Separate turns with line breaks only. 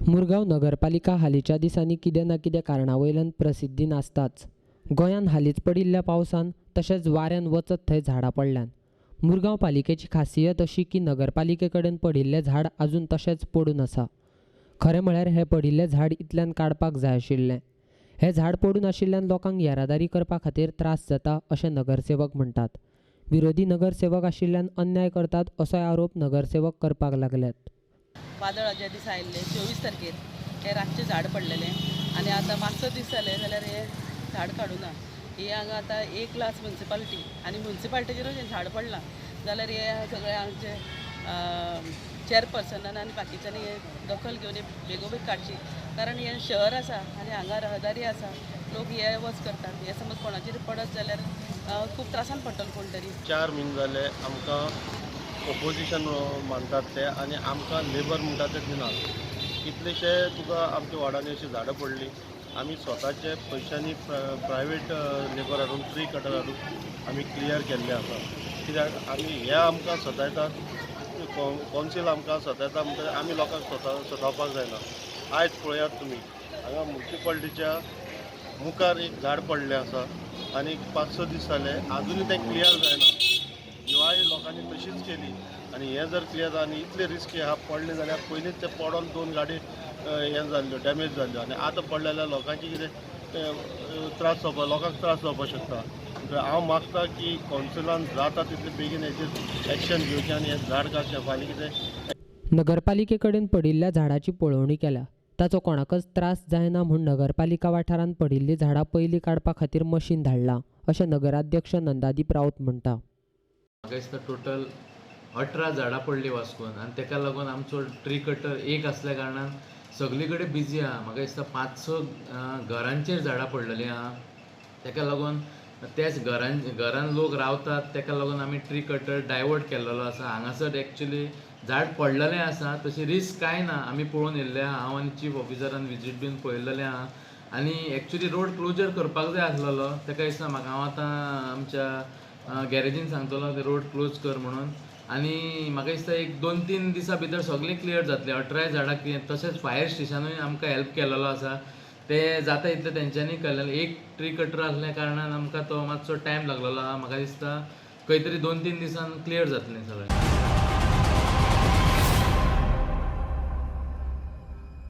मुरगांव नगरपालिका हालींच्या दिसांनी कितें ना कितें कारणा वयल्यान प्रसिध्दीन आसताच. गोंयांत हालींच पडिल्ल्या पावसान तशेंच वाऱ्यान वचत थंय झाडां पडल्यात. मुरगांव पालिकेची खासियत अशी की नगरपालिके कडेन पडिल्लें झाड आजून तशेंच पडून आसा. खरें म्हळ्यार हें पडिल्लें झाड इतल्यान काडपाक जाय आशिल्लें. हें झाड पडून आशिल्ल्यान लोकांक येरादारी करपा खातीर त्रास जाता अशें नगरसेवक म्हणटात. विरोधी नगरसेवक आशिल्ल्यान अन्याय करतात असोय आरोप नगरसेवक करपाक लागल्यात.
वादळ ज्या दिसा आयिल्लें 24 तारखेर हें रातचें झाड पडलेलें आनी आतां 5-6 दीस जाले जाल्यार हें झाड काडूना. ही हांगा आतां एक क्लास मुन्सिपालिटी आनी मुन्सिपालिटीचेरूच हें झाड पडलां जाल्यार हे सगळे आमचे चेअरपर्सनान आनी बाकीच्यांनी हें दखल घेवन बेगोबेग काडची, कारण हें शहर आसा आनी हांगा रहदारी आसा, लोक हे वच करतात. हें समज कोणाचेर पडत जाल्यार खूब त्रासान पडटलो कोण तरी.
4 म्हयने जाले आमकां ओपोजिशन मानतात ते आनी आमकां लेबर म्हणटा ते दिनात. कितलेशे तुका आमच्या वार्डांनी अशीं झाडां पडलीं, आमी स्वताचे पयशांनी प्रायवेट लेबर हाडून ट्री कटर हाडून आमी क्लियर केल्ले आसा. कित्याक आमी हे आमकां सतायतात, कौन्सील आमकां सतायता म्हणटकीर आमी लोकांक सतावपाक जायना. आयज पळयात तुमी हांगा मुन्सिपालिटीच्या मुखार एक झाड पडलें आसा आनी 5-6 दीस जाले आजुनूय तें क्लियर जायना. दिवाळी लोकांनी तशीच केली आनी हें जर क्लियर आनी इतले रिस्की आहा पडलें जाल्यार पयलींच तें पडोन 2 गाडी हें जाल्ल्यो डॅमेज जाल्ल्यो आनी आतां पडलें जाल्यार लोकांची कितें त्रास जावपाक, लोकांक त्रास जावपाक शकता. हांव मागता की कौन्सिलान जाता तितले बेगीन हेचेर एक्शन घेवचें आनी हें झाड काडचें. फाल्यां कितें
नगरपालिके कडेन पडिल्ल्या झाडाची पळोवणी केल्या. ताचो कोणाकच त्रास जायना म्हूण नगरपालिका वाठारांत पडिल्लीं झाडां पयलीं काडपा खातीर मशीन धाडलां अशें नगराध्यक्ष नंदादीप राऊत म्हणटा.
म्हाका दिसता टोटल 18 झाडां पडलीं वास्कोन आनी तेका लागून आमचो ट्री कटर एक आसल्या कारणान सगळे कडेन बिजी आहा. म्हाका दिसता 5-6 घरांचेर झाडां पडलेलीं आहा, तेका लागून त्याच घरान लोक रावतात, तेका लागून आमी ट्री कटर डायवर्ट केल्लो आसा. हांगासर एक्चुली झाड पडलेलें आसा, तशी रिस्क कांय ना, आमी पळोवन येयल्ले आहा. हांव आनी चीफ ऑफिसरान विजीट बीन पळयल्लेलें आहा आनी एक्चुली रोड क्लोजर करपाक जाय आसलेलो. तेका दिसता म्हाका हांव आतां आमच्या गॅरेजीन सांगतलो ते रोड क्लोज कर म्हणून आनी म्हाका दिसता एक 2-3 दिसां भितर सगळें क्लियर जातलें. 18 झाडां क्लियर. तशेंच फायर स्टेशनूय आमकां हेल्प केलेलो आसा, ते जाता इतलें तेंच्यांनी केलेलें. एक ट्री कटर आसल्या कारणान आमकां तो मातसो टायम लागलेलो आहा. म्हाका दिसता खंय तरी 2-3 दिसान क्लियर जातलें सगळें.